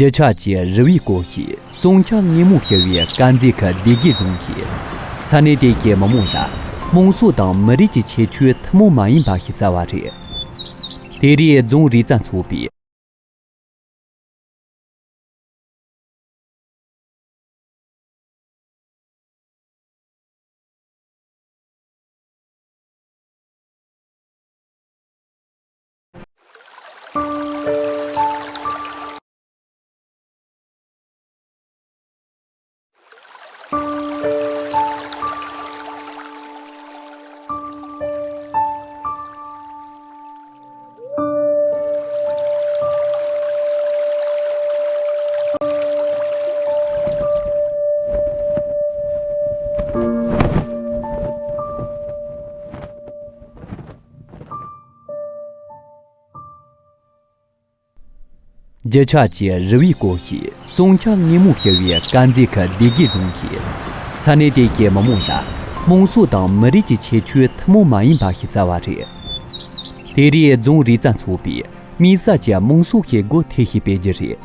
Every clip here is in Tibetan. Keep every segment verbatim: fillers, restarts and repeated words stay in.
རྒྱུ་ཆ་གྱི་རི་བོའི་སྐོར་ཞིག་བཙོན་ཆ་དངོས་མང་ཞུ་བའི་དཀར་མཛེས་ཁུལ་སྡེ་དགེ་རྫོང་གིས། ས་གནས་དེ་གའི་མི་མང་ལ་དམངས་སྲོལ་དང་མི་རིགས་ཀྱི་ཁྱད་ཆོས་ཐུན་མོང་མ་ཡིན་པ་ཞིག་བསྩལ་བ་རེད། དེ་རིང་རྫོང་རིག་རྩལ་ཚོགས་པས། རྒྱུ་ཆ་གྱི་རི་བོའི་སྐོར་ཞིག་བཙོན་ཆ་དངོས་མང་ཞུ་བའི་དཀར་མཛེས་ཁུལ་སྡེ་དགེ་རྫོང་གིས། ས་གནས་དེ་གའི་མི་མང་ལ་དམངས་སྲོལ་དང་མི་རིགས་ཀྱི་ཁྱད་ཆོས་ཐུན་མོང་མ་ཡིན་པ་ཞིག་བསྩལ་བ་རེད། དེ་རིང་རྫོང་རིག་རྩལ་ཚོགས་པས་དམིགས་བསལ་གྱི་དམངས་སྲོལ་ཞིག་སྒོ་ཐེག་ཞིག་སྤེལ་རྒྱུ་རེད།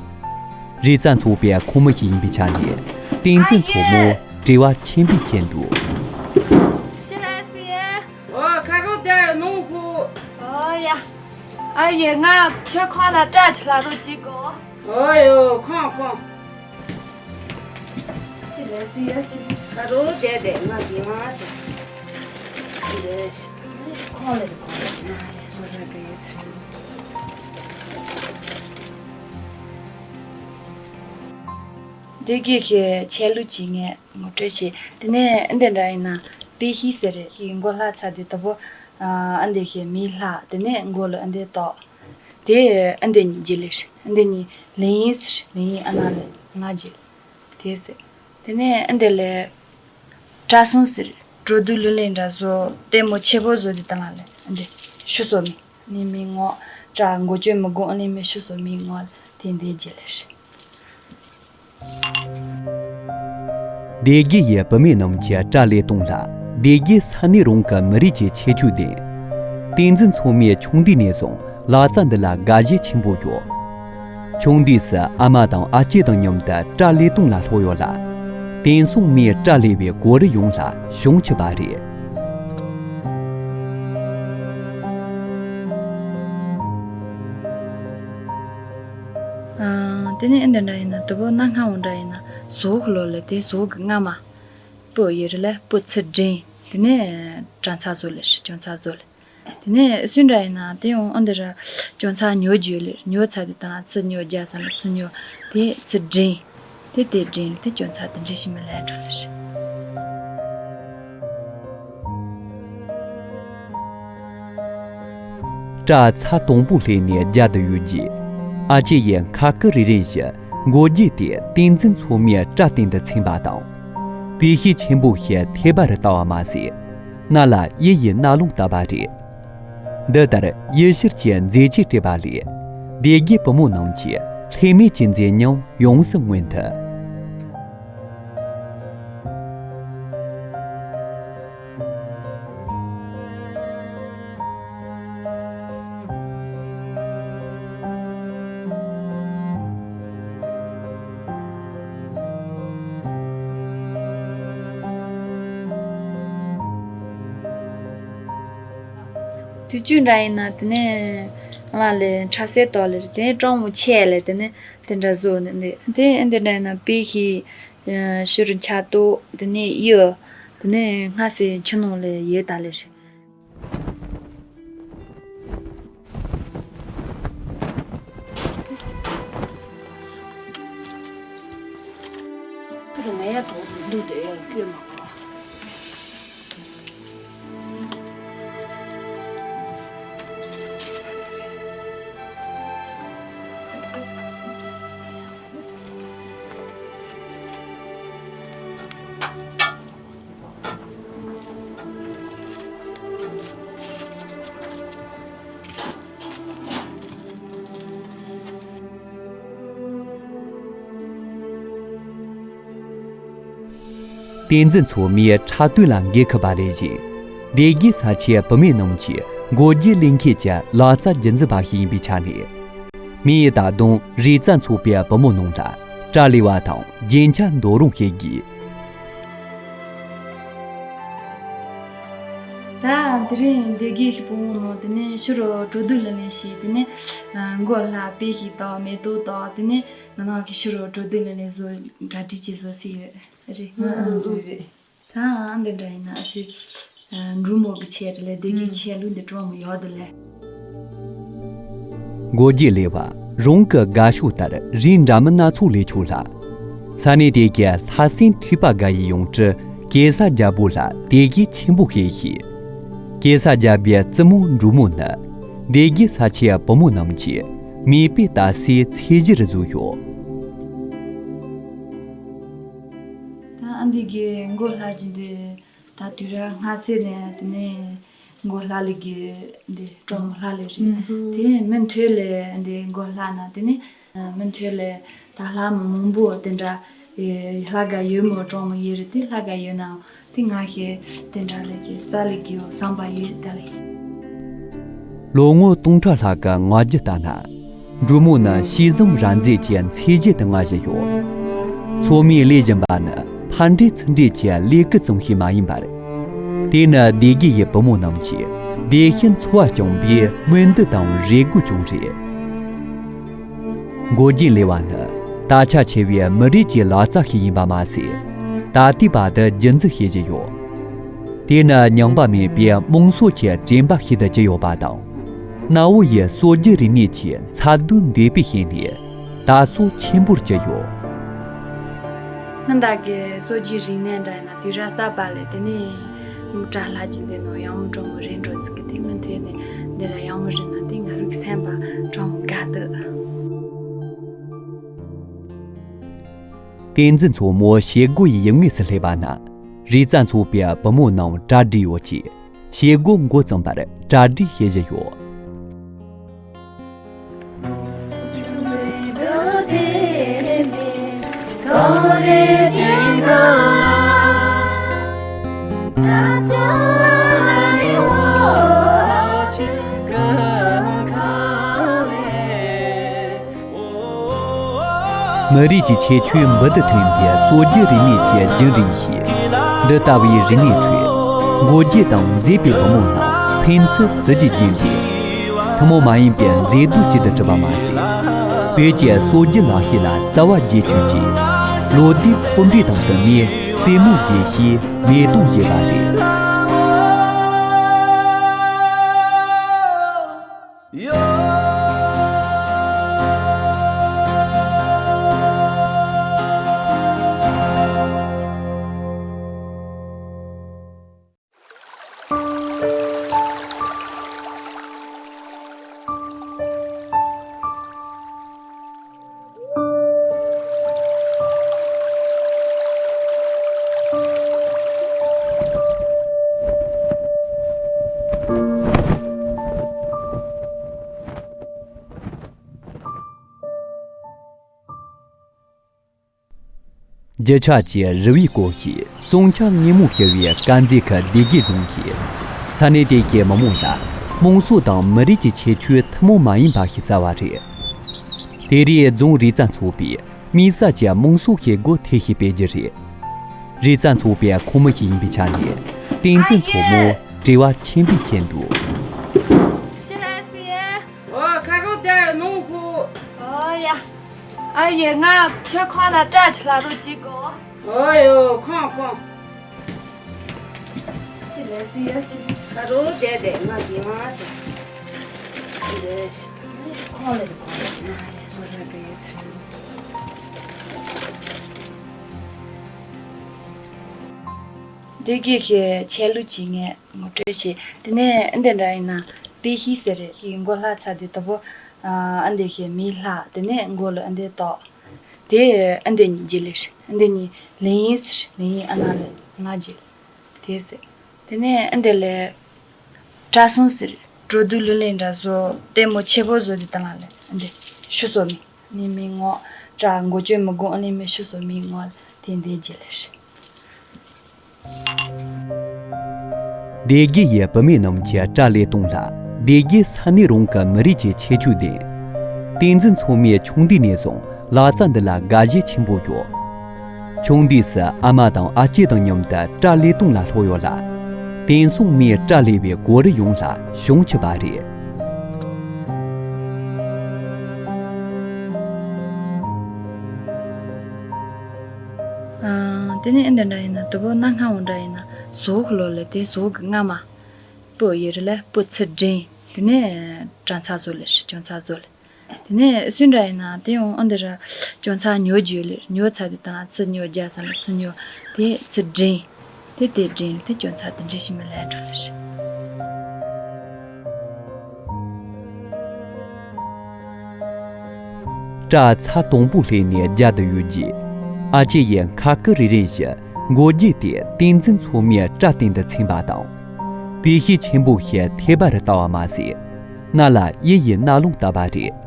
རིག་རྩལ་ཚོགས་པའི་ཁོངས་མི་ཞིག་ཡིན་པའི་ཆ་ནས། བསྟན་འཛིན་མཚོ་མོ་བྲེལ་བ་ཆེན་པོས་བྱས་འདུག་ཅི་ལས་སི། ཨོ། ཁ་རོག་དེ་ནོ་ཧུ། ཨོ་ཡ། ཨ་ཡེ། ང་ཁྱོད་ཁོང་ལ་སྐྲ་ཆུ་ལ་རོགས་བྱེད་དགོ་ཨོ་ཡོ། ཁོང་ཁོང་། ཅི་ལས་སི་ཡ་ཅི། ཁ་རོག་དེ་དེ་ང་དེ་མ་ཤི། ཅི་ལས་སི། ཁོང་ལ་ཁོང་ལ་ང་ཡ་ང་ར་ག་ཡེ་ཚ་ཡོ། སྡེ་དགེ་གི་ཆས་ལུགས་ཀྱི་ངས་ངོ་སྤྲོད་བྱས། དེ་ནས་ཨ་འདི་འདྲ་ཡིན་ན་དཔེ་ཤེས་ཟེར་རེད། ཤི་མགོ་ལྷག་ཚར་དུས་དོ་པོ། ཨ་འདི་ཤི་མི་ལྷག་དེ་ནས་མགོ་ལ་ཨ་འདི་ཏོག་དེ་ཨ་འདི་གཉིས་རྗེས་ལས་རེད། ཨ་འདི་གཉིས་ལིང་ཡིན་ཟེར། ལིང་ཡིན་ཨ་ན་ལ་ང་རྗེས་དེ་ཟེར། དེ་ནས་ཨ་འདི་ལས་བཀྲ་སྲུང་ཟེར། སྤྲོ་བསྡུ་ལུས་ལེན་འདྲ་བཟོ། ལྟད་མོ་ཆེ་པོ་བཟོ་དེ་དང་ལ་ལས་ཨ་འདི་ཤུ་སོ་མི་ནི་མི་ངོ་བཀྲ་མགོ་བཅོས་མི་དགོངས་ལེན་མི་ཤུ་སོ་མི་ངོ་དེ་འདི་རྗེས་ལས་རེད། སྡེ་དགེ་ཡི་བུད་མེད་རྣམས་ཀྱི་སྐྲ་ལས་གཏོང་ལ། སྡེ་དགེ་ས་གནས་རང་གི་མི་རིགས་ཀྱི་ཁྱད་ཆོས་ལྡན། བསྟན་འཛིན་མཚོ་མོས་ཆུང་དུས་ནས་བཟུང་ལག་རྩལ་འདི་ལ་དགའ་ཞེན་ཆེན་པོ་ཡོད། ཆུང་དུས་སུ་ཨ་མ་དང་ཨ་ཅེ་དང་མཉམ་དུ་སྐྲ་ལས་གཏོང་ལ་ལྷོད་ཡོད་ལ། དེང་སང་མིའི་སྐྲ་ལས་པའི་གོ་རིམ་ཡོངས་ལ་གཞུང་ཆགས་པ་རེད། ཨ། དེ་ནས་ཨ་འདི་འདྲ་ཡིན་ན་དུ་བོ་སྣ་སྔ་བོ་འདྲ་ཡིན་ན་ཟོག་གི་ལོ་ལ་དེ་ཟོག་གི་རྔ་མ་སྤུ་ཡི་རི་ལ་སྤུ་ཚི་འདྲེན། དེ་ནས་གྲ་ཚ་བཟོ་ལ་ཤི་གྱོན་ཚ་བཟོ་ལ། དེ་ནས་སུན་འདྲ་ཡིན་ན་དེ་ཡང་ཨ་འདི་ར་གྱོན་ཚ་ཉོ་རྒྱུ་ལ་ཉོ་ཚ་དེ་དང་ཚི་ཉོ་རྒྱ་ས་ལ་ཚི་ཉོ་དེ་ཚི་འདྲེན། དེ་དེ་འདྲེན་དེ་གྱོན་ཚ་དེ་འདྲེན་ཤི་མི་ལ་འགྲོ་ལ་ཤི། སྐྲ་ཚ་དང་པོ་ལྷས་ནས་རྒྱ་དུ་ཡོད་རྗེས། ཨ་ཅེ་ཡིས་ཁ་སྐུ་རེ་རེ་བཞིན་མགོ་རྒྱས་ཏེ་བསྟན་འཛིན་མཚོ་མོའི་སྐྲ་སྟེང་དུ་འཚེམ་པ་དང་། བེ་ཤི་ཆེན་པོ་ཞིག་ཐེ་བ་རུ་བལྟ་བ་མ་ཟད། སྣ་ལ་གཡུ་ཡི་རྣ་ལུང་བཏབ་པ་རེད། འདི་ལྟར་ཡུལ་ཤུལ་གྱི་མཛེས་བཅོས་སྤྲས་པ་ལས། སྡེ་དགེ་བུ་མོ་རྣམས་ཀྱིས་ལྷད་མེད་ཀྱི་མཛེས་ཉམས་ཡོངས་སུ་མངོན་ཐུབ། དུས་ཚོད་འདྲ་ཡིན་ན་དེ་ནས་ང་ལ་ཁྲ་སེ་ཏོག་ལེར་དེ་ནས་ཀྲོང་མོ་ཆེ་ལེར་དེ་ནས་དེ་འདྲ་བཟོ་ནས་འདི་དེ་འདི་འདྲ་ཡིན་ན་དཔེ་ཤི་ཤུ་རུ་ཆ་ཏོག་དེ་ནས་གཡུ་དེ་ནས་སྔ་སེ་ཆུ་ནང་ལ་ཡོད་ད་ལེར། བསྟན་འཛིན་མཚོ་མོའི་འཁྲབ་སྟོན་ལ་འགན་འཁུར་བ་ལས་བཞིན། སྡེ་དགེ་ས་ཆའི་བུད་མེད་རྣམས་ཀྱི་མགོ་རྒྱས་ལེན་མཁན་གྱི་ལག་རྩལ་རྒྱུན་འཛིན་པ་ཞིག་ཡིན་པའི་ཆ་ནས། མིས་ད་དུང་རི་རྩ་འཚོ་བའི་བུ་མོ་རྣམས་ལ་སྐྲ་ལས་པ་དང་རྒྱན་ཆ་འདོགས་རོགས་བྱེད་དགོས། ད་དེ་རིང་སྡེ་དགེ་གི་བུ་མོ་རྣམས་དེ་ནས་ཕྱི་རུ་གྲོ་དུ་ལེན་ལེན་བྱས། དེ་ནས་མགོ་ལྷ་དཔེ་ཞིག་དང་མེ་ཏོག་དང་དེ་ནས་ང་རང་གི་ཕྱི་རུ་གྲོ་དུ་ལེན་ལེན་བཟོ་གྲ་སྒྲིག་བྱས་བཟོ་སྲིད་ཡོད་རེད། ཨང་། རེད་རེད། ད་འདི་འདྲ་ཡིན་ན་ཨ་སི། ཨ། འབྲུག་མོ་གི་ཆས་རེད་ལ། སྡེ་དགེའི་ཆས་ལུགས་འདི་གྲོགས་མོ་ཡོད་དེ་ལས། མགོ་རྒྱས་ལས་པ་རང་གི་དགའ་ཕྱོགས་ལྟར་རིགས་འདྲ་མིན་སྣ་ཚོགས་ལས་ཆོག་ལ། ས་གནས་དེ་གའི་ལྷ་སྲིན་ཐོས་པ་དགའ་ཡི་ཡང་སྤྲུལ་གེ་སར་རྒྱལ་པོ་ལ་དད་གུས་ཆེན་པོ་བྱེད་ཤེས། གེ་སར་རྒྱལ་པོའི་བཙུན་མོ་འབྲུག་མོ་ནི་སྡེ་དགེ་ས་ཆའི་བུ་མོ་རྣམས་ཀྱི་མིག་དཔེ་ལྟ་སའི་ཚད་གཞིར་བཟོས་ཡོད། ད་ཨ་འདི་གི་མགོ་ལྷ་གི་འདི། ད་དུས་རབས་སྔ་ཚེ་ནས་དེ་ནས་མགོ་ལྷ་ལས་གི་འདི་གྲོགས་མོ་ལྷ་ལས་རེད། ཨུ། དེ་མུ་མཐུད་ལས་འདི་མགོ་ལྷ་ན་དེ་ནས་མུ་མཐུད་ལས་ད་ལྷ་མོ་མང་པོ་དེ་འདྲ་ལྷ་དགའ་ཡོད་མོ། གྲོགས་མོ་ཡོད་རེད། དེ་ལྷ་དགའ་ཡོད་ནའང་དེ་ང་ཞེ་དེ་འདྲ་ལས་གི་རྩ་ལས་གི་བསམ་པ་ཡོད་ད་ལས། ལོ་ངོ་སྟོང་ཕྲག་ལྷག་གི་ང་རྒྱལ་ལྟར་ན། འབྲུག་མོ་ནི་ཞི་བཟང་རབ་མཛེས་ཀྱི་མཚན་གཞི་དུ་མངའ་བཞིན་ཡོད། མཚོ་མོའི་ལས་བཞིན་པ་ནི་ཕ་འདྲེ་ཚུ་འདྲེ་གྱི་ལས་ཀུན་བརྩམས་ཤིག་མ་ཡིན་པར། དེ་ནི་སྡེ་དགེ་ཡི་བུ་མོ་རྣམས་ཀྱིས་བདེ་ཞིང་འཚོ་བ་སྐྱོང་བའི་སྨོན་འདུན་དང་རེ་སྒུག་ཀྱང་རེད། མགོ་རྒྱས་ལས་པ་ནི་དར་ཆ་ཆེ་བའི་མི་རིགས་ཀྱི་ལག་རྩལ་ཞིག་ཡིན་པ་མ་ཟད། ད་ལྟའི་བར་དུ་རྒྱུན་འཛིན་བྱེད་བཞིན་ཡོད། དེ་ནི་རྙིང་པ་མེད་པའི་དམངས་སྲོལ་གྱི་དྲན་པ་ཞིག་ཏུ་གྱུར་ཡོད་པ་དང་། གནའ་བོ་ཡི་སྲོལ་རྒྱུན་རིག་གནས་ཀྱི་མཚར་སྡུག་འདས་པའི་ཞིང་ནས་དར་སྲོལ་ཆེན་པོར་གྱུར་ཡོད། སྔོན་དག་གི་སྲོལ་རྒྱུན་རིག་གནས་འདྲ་ཡིན་ན་དུས་རབས་གསར་པ་ལས་དེ་ནས་སློབ་གྲྭ་ལྷ་གཅིག་འདི་ནང་ཡང་མོ་གྲོགས་མོ་རེ་འགྲོ་ཟིག་གི་དེ་མུ་མཐུད་ནས་འདི་ལ་ཡང་མོ་རེ་ན་དེ་ང་རང་གི་སེམས་པ་གྲོགས་མོ་དགའ་འདུག་བསྟན་འཛིན་མཚོ་མོ་བྱེད་སྒོ་ཡི་ཡུལ་དངོས་སུ་སླེབས་པ་ན། རི་རྩ་འཚོ་བའི་བུ་མོ་རྣམས་གྲ་སྒྲིག་ཡོད་ཅེས་བྱེད་སྒོ་འགོ་བརྩམས་པར་གྲ་སྒྲིག་བྱེད་བཞིན་ཡོད། མི་རིགས་ཀྱི་ཁྱད་ཆོས་འབུར་དུ་ཐོན་པའི་སྲོལ་རྒྱུན་རིག་གནས་ཀྱི་རྒྱུན་རིང་ཞིག་འདི་ལྟ་བུའི་རིག་གནས་ཁྲོད་མགོ་སྐྱེས་དང་མཛེས་པའི་བུ་མོ་རྣམས་ཕན་ཚུན་སྲིད་ཀྱི་རྒྱུན་ལས་ཐུན་མོང་མ་ཡིན་པའི་མཛེས་སྡུག་ཅིག་ཏུ་གྲུབ་པ་མ་ཟད། བོད་ཀྱི་སྲོལ་རྒྱུན་ལག་ཤེས་ལ་རྩ་བ་བརྒྱད་ཅུ་གྱིས་ལོ་ཟླའི་འཕོ་འབྲས་དང་བསྟུན་ནས་རྩེད་མོ་རྒྱས་ཤིང་མེ་ཏོག་བཞད་པ་རེད། རྒྱུ་ཆ་གྱི་རི་བོའི་སྐོར་ཞིག་བཙོན་ཆ་ཉིན་མོ་ཤར་བའི་དཀར་མཛེས་ཁུལ་སྡེ་དགེ་རྫོང་གིས། ས་གནས་དེ་གའི་མི་མང་ལ་དམངས་སྲོལ་དང་མི་རིགས་ཀྱི་ཁྱད་ཆོས་ཐུན་མོང་མ་ཡིན་པ་ཞིག་བསྩལ་བ་རེད། དེ་རིང་རྫོང་རི་རྩ་འཚོ་བས་དམིགས་བསལ་གྱི་དམངས་སྲོལ་བྱེད་སྒོ་ཐེངས་ཤིག་སྤེལ་རྒྱུ་རེད། རི་རྩ་འཚོ་བའི་ཁོངས་མི་ཞིག་ཡིན་པའི་ཆ་ནས་བསྟན་འཛིན་མཚོ་མོ་བྲེལ་བ་ཆེན་པོས་མཁྱེན་འདུག་ཅི་ལ་སི། ཨོ། ཁ་རོག་དེ་ནང་ཁུ། ཨོ་ཡ། ཨ་ཡེ། ང་ཁྱོད་ཁོང་ལ་སྐྲ་ཆུ་ལ་རོ་གཅིག་གོ། ཨོ་ཡོ། ཁོང་ཁོང་། ཅི་ལ་སི་ཡ་ཅི། ཁ་རོག་དེ་དེ་ང་དེ་མ་ཤི། ཅི་ལ་སི། ཁོང་ལ་ཁོང་ལ་ང་ཡ་ཁོ་ར་དེ་ཡ་ཚ་ཡོ། སྡེ་དགེ་གི་ཆས་ལུགས་ཀྱི་ངས་ངོ་སྤྲོད་བྱས། དེ་ནས་འདི་འདྲ་ཡིན་ན་དཔེ་ཤིག་ཟེར་རེད། ཤིག་མགོ་ལྷ་ཚ་དེ་དོ་པོ། ཨ་འདི་ཤིག་མི་ལྷ། དེ་ནས་མགོ་ལ་འདི་ཏོག་དེ་འདི་གཉིས་རྗེས་ལས་རེད། འདི་གཉིས་ལིང་ཡིན་ཟེར། ལིང་ཡིན་ཨ་ན་ལ་ང་རྗེས་དེ་ཟེར། དེ་ནས་འདི་ལས་གྲྭ་སོང་ཟེར། གྲོ་དུ་ལུ་ལེན་འདྲ་བཟོ། ལྟད་མོ་ཆེ་པོ་བཟོ་དེ་དང་ལ་ལས་འདི་ཤུ་སོ་མི། ནི་མི་ངོ་། ཀྲ་མགོ་ཅོས་མི་དགོ། ཨ་ནི་མི་ཤུ་སོ་མི་ངོ་དེ་འདི་རྗེས་ལས་རེད། སྡེ་དགེ་ཡི་བུད་མེད་རྣམས་ཀྱི་སྐྲ་ལས་སྟངས་ལ་སྡེ་དགེ་ས་གནས་རང་གི་མི་རིགས་ཀྱི་ཁྱད་ཆོས་ལྡན། བསྟན་འཛིན་མཚོ་མོས་ཆུང་དུས་ནས་བཟུང་ལག་རྩལ་འདི་ལ་དགའ་ཞེན་ཆེན་པོ་ཡོད། ཆུང་དུས་སུ་ཨ་མ་དང་ཨ་ཅེ་དང་མཉམ་དུ་སྐྲ་ལས་གཏོང་ལ་ལྷོད་ཡོད་ལ། དེང་སང་མོས་སྐྲ་ལས་པའི་གོ་རིམ་ཡོངས་ལ་གཞུང་ཆུད་པ་རེད། ཨ། དེ་ནས་ཨེ་འདི་འདྲ་ཡིན་ན་དུ་བོ་གནའ་སྔ་བོ་འདྲ་ཡིན་ན་ཟོག་ལོ་ལ་དེ་ཟོག་གི་རྔ་མ། སྤུ་ཡི་རི་ལ་སྤུ་ཚི་སྒྲེང་། དེ་ནས་སྐྲ་ཚ་བཟོ་ལེ་ཧྲི་སྐྱོན་ཚ་བཟོ་ལེ། དེ་ནས་སུན་འདྲ་ཡིན་ན་དེ་ཡང་ཨོ་འདི་ར་སྐྱོན་ཚ་ཉོ་རྒྱུ་ལེ་ཉོ་ཚ་དེ་དང་ཚི་ཉོ་རྒྱ་ས་ལ་ཚི་ཉོ་དེ་ཚི་སྒྲེང་། དེ་དེ་སྒྲེང་ལ་དེ་སྐྱོན་ཚ་དེ་འདྲ་ཞིག་མི་ལ་འགྲོ་ལེ་ཧྲི། སྐྲ་ཚ་དང་པོ་ལྷས་ནས་རྒྱ་དུ་ཡོད་རྗེས། ཨ་ཅེ་ཡིས་ཁ་སྐུ་རེ་རེ་བཞིན་མགོ་རྒྱུ་དེ་བསྟན་འཛིན་མཚོ་མོའི་སྐྲ་སྟེང་དུ་འཚེམ་པ་དང་། བེ་ཤི་ཆེན་པོ་ཞིག་ཐེ་བ་རུ་ལྟ་བ་མ་ཟད། སྣ་ལ་གཡུ་ཡི་རྣ་ལོང་བཏབ་པ་རེད།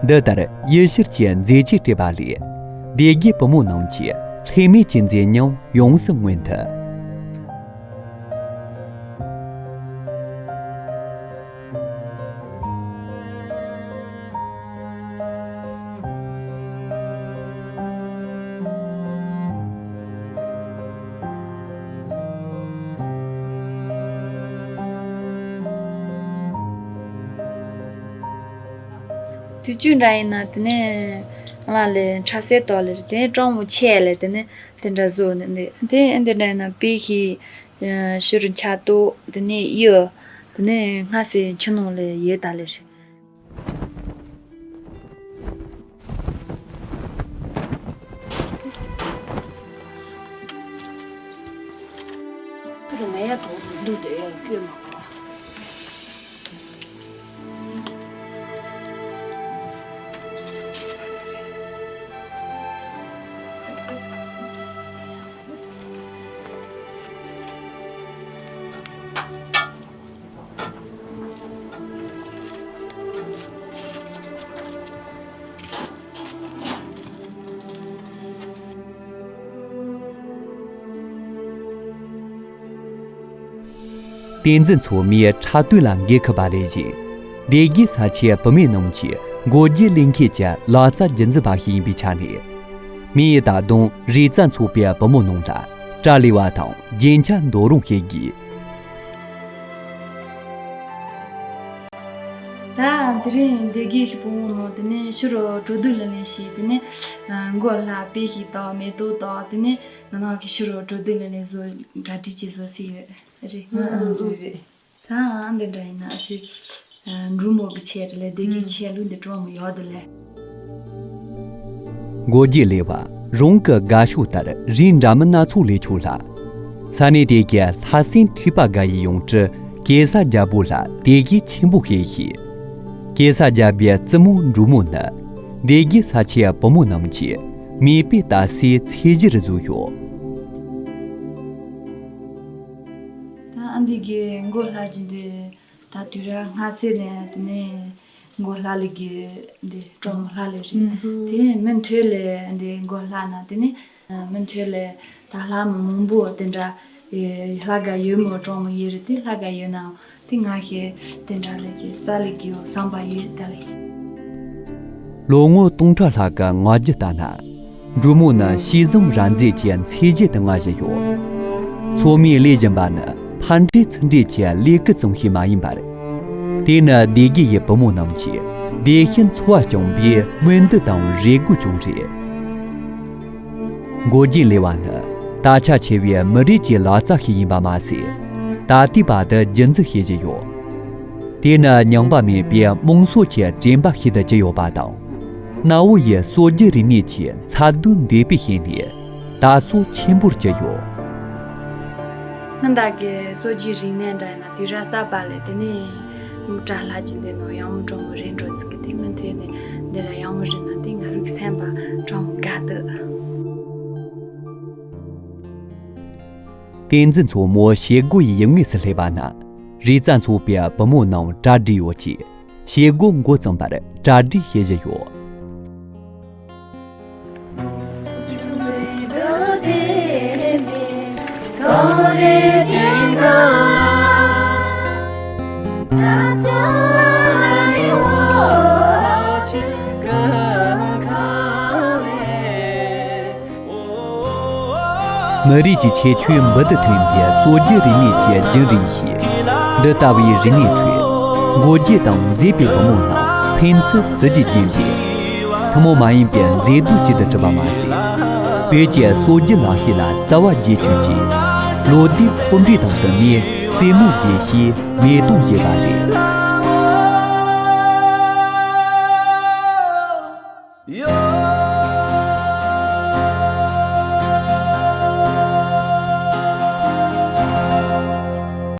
འདི་ལྟར་ཡུལ་ཤུལ་གྱི་མཛེས་བཅོས་སྤྲས་པ་ལས། སྡེ་དགེའི་བུ་མོ་རྣམས་ཀྱི་ལྷད་མེད་ཀྱི་མཛེས་ཉམས་ཡོངས་སུ་མངོན་ཐུབ། དུས་ཚོད་འདྲ་ཡིན་ན་དེ་ནས་ང་ལ་ཁྲ་སེ་ཏོག་ལེ་དེ་ནས་གྲོགས་མོ་ཆེ་ལེ་དེ་ནས་དེ་འདྲ་བཟོ་ནས་འདི་དེ་འདི་འདྲ་ཡིན་ན་དཔེ་ཤི་ཕྱི་རུ་ཆ་ཏོག་དེ་ནས་གཡུ་དེ་ནས་སྔ་སེ་ཆུ་ནང་ལ་ཡོད་ད་ལེ་རེད། བསྟན་འཛིན་མཚོ་མོའི་ཕྲག་དོན་ལ་འགན་འཁུར་བ་ལས་བཞིན། སྡེ་དགེའི་ས་ཆའི་བུད་མེད་རྣམས་ཀྱི་མགོ་སྐྱེས་ལས་འཁེལ་གྱི་ལག་རྩལ་རྒྱུན་འཛིན་པ་ཞིག་ཡིན་པའི་ཆ་ནས། མིས་ད་དུང་རིག་རྩལ་ཚོགས་པའི་བུ་མོ་རྣམས་ལ་སྐྲ་ལས་པ་དང་རྒྱན་ཆ་འདོགས་རོགས་བྱེད་དགོས། ད་དེ་རིང་སྡེ་དགེ་ཞིག་བུ་མོ་ནང་དེ་ནས་ཕྱི་རུ་བྲོ་བསྡུར་ལེན་ལེན་བྱས་དེ་ནས་མགོ་ལྷ་དཔེ་ཞིག་དང་མེ་ཏོག་དང་དེ་ནས་ང་རང་གི་ཕྱི་རུ་བྲོ་བསྡུར་ལེན་ལེན་བཟོ་གྲ་སྒྲིག་བྱས་བཟོ་སྲིད་ཡོད་རེད། ཨང་ཨང་རེད་རེད། ད་འདི་འདྲ་ཡིན་ན་སུ་འབྲུག་མོ་གི་ཆས་རེད་ལ་སྡེ་དགེ་ཆས་ལུགས་འདི་གྲོགས་མོ་ཡག་འདུག་ལེ། མགོ་སྐྱེས་ལས་པ་རང་གི་དགའ་ཕྱོགས་ལྟར་རིགས་འདྲ་མིན་སྣ་ཚོགས་ལས་ཆོག་ལ། ས་གནས་དེ་གའི་ལྷ་སྲིན་ཐོས་པ་དགའ་ཡི་ཡང་སྤྲུལ་གེ་སར་རྒྱལ་པོ་ལ་དད་གུས་ཆེན་པོ་བྱེད་ཞིང་། གེ་སར་རྒྱལ་པོའི་བཙུན་མོ་འབྲུག་མོ་ནི་སྡེ་དགེ་ས་ཆའི་བུ་མོ་རྣམས་ཀྱི་མེས་པོའི་ལྟ་སའི་ཚད་གཞི་རུ་བཟུང་ཡོད། ད་ཨ་འདི་གི་མགོ་ལྷ་གི་འདི་ད་དུས་ར་སྔ་ཚེ་ནས་དེ་ནས་མགོ་ལྷ་ལི་གི་འདི་གྲོགས་མོ་ལྷ་ལི་རེད། དེ་ནས་མུ་མཐུད་ལས་འདི་མགོ་ལྷ་ན་དེ་ནས་མུ་མཐུད་ལས་ད་ལྷ་མོ་མང་པོ་དེ་འདྲ་ལྷ་དགའ་ཡོད་མོ་གྲོགས་མོ་ཡོད་རེད། དེ་ལྷ་དགའ་ཡོད་ནའང་དེ་ང་ཞེས་དེ་འདྲ་ལས་ཀྱི་རྩ་ལས་ཀྱི་བསམ་པ་ཡོད་ད་ལས། ལོ་ངོ་སྟོང་ཕྲག་ལྷག་གི་ངག་རྒྱུན་ལྟར་ན། འབྲུག་མོ་ནི་ཞི་བཟང་རབ་མཛེས་ཀྱི་མཚན་གཞི་དུ་མངའ་བཞིན་ཡོད། མཚོ་མོས་ལས་བཞིན་པ་ནི་ཕན་འབྲས་ཚུལ་འབྲས་ཀྱི་ལས་ཀུན་ཙམ་ཞིག་མ་ཡིན་པར། དེ་ནི་སྡེ་དགེ་ཡི་བུ་མོ་རྣམས་ཀྱི་བདེ་སྐྱིད་འཚོ་བ་སྐྱོང་བའི་སྨོན་འདུན་དང་རེ་སྒུག་ཀྱང་རེད། མགོ་སྐྱེས་ལས་པ་ནི་དར་ཆ་ཆེ་བའི་མི་རིགས་ཀྱི་ལག་རྩལ་ཞིག་ཡིན་པ་མ་ཟད། ད་ལྟའི་བར་དུ་རྒྱུན་འཛིན་བྱེད་བཞིན་ཡོད། དེ་ནི་རྙིང་པ་མེད་པའི་དམངས་སྲོལ་གྱི་དྲན་པ་ཞིག་ཏུ་གྱུར་ཡོད་པ་དང་། གནའ་བོ་ཡི་སྲོལ་རྒྱུན་རིག་གནས་ཀྱི་མཚར་སྡུག་འདས་པའི་ཞལ་ནས་དར་སྲོལ་ཆེན་པོར་གྱུར་ཡོད། སྔོན་བདག་གི་སྲོལ་རྒྱུན་རིག་གནས་འདྲ་ཡིན་ན་དུས་རབས་གསར་པ་ལས་དེ་ནས་སྐྲ་ལྷག་གི་འདི་ནང་ཡང་མོ་གྲོགས་མོ་རེད་འགྲོ་ཟིག་གི་དེ་མུ་མཐུད་ནས་འདི་ལ་ཡང་མོ་རེད་ན་དེ་ང་རང་གི་སེམས་པ་གྲོགས་མོ་དགའ་འདུག། བསྟན་འཛིན་མཚོ་མོ་བྱེད་སྒོ་ཡི་ཡུལ་དངོས་སུ་སླེབས་པ་ན། རིག་རྩལ་ཚོགས་པའི་བུ་མོ་རྣམས་གྲ་སྒྲིག་ཡོད་ཅེས། བྱེད་སྒོ་འགོ་བརྩམས་པར་གྲ་སྒྲིག་བྱེད་བཞིན་ཡོད། མི་རིགས་ཀྱི་ཁྱད་ཆོས་འབུར་དུ་ཐོན་པའི་སྲོལ་རྒྱུན་རིག་གནས་ཀྱི་རྒྱུན་རིང་ཞིག་འདི་ལྟ་བུའི་རིག་གནས་ཁྲོད་མགོ་རྒྱུ་དང་མཛེས་པའི་བུ་མོ་རྣམས་ཕན་ཚུན་ཟིལ་གྱིས་བརྒྱན་པའི་ཐུན་མོང་མ་ཡིན་པའི་མཛེས་སྡུག་ཅིག་ཏུ་གྲུབ་པ་མ་ཟད། བོད་ཀྱི་སྲོལ་རྒྱུན་ལག་ཤེས་ལ་རྩ་བ་བརྒྱད་ཅུ་གྱིས་ལོ་ཟླའི་འཕོ་འགྲོས་དང་བསྟུན་ནས་རྩེད་མོ་རྒྱས་ཤིང་མེ་ཏོག་བཞད་པ་རེད།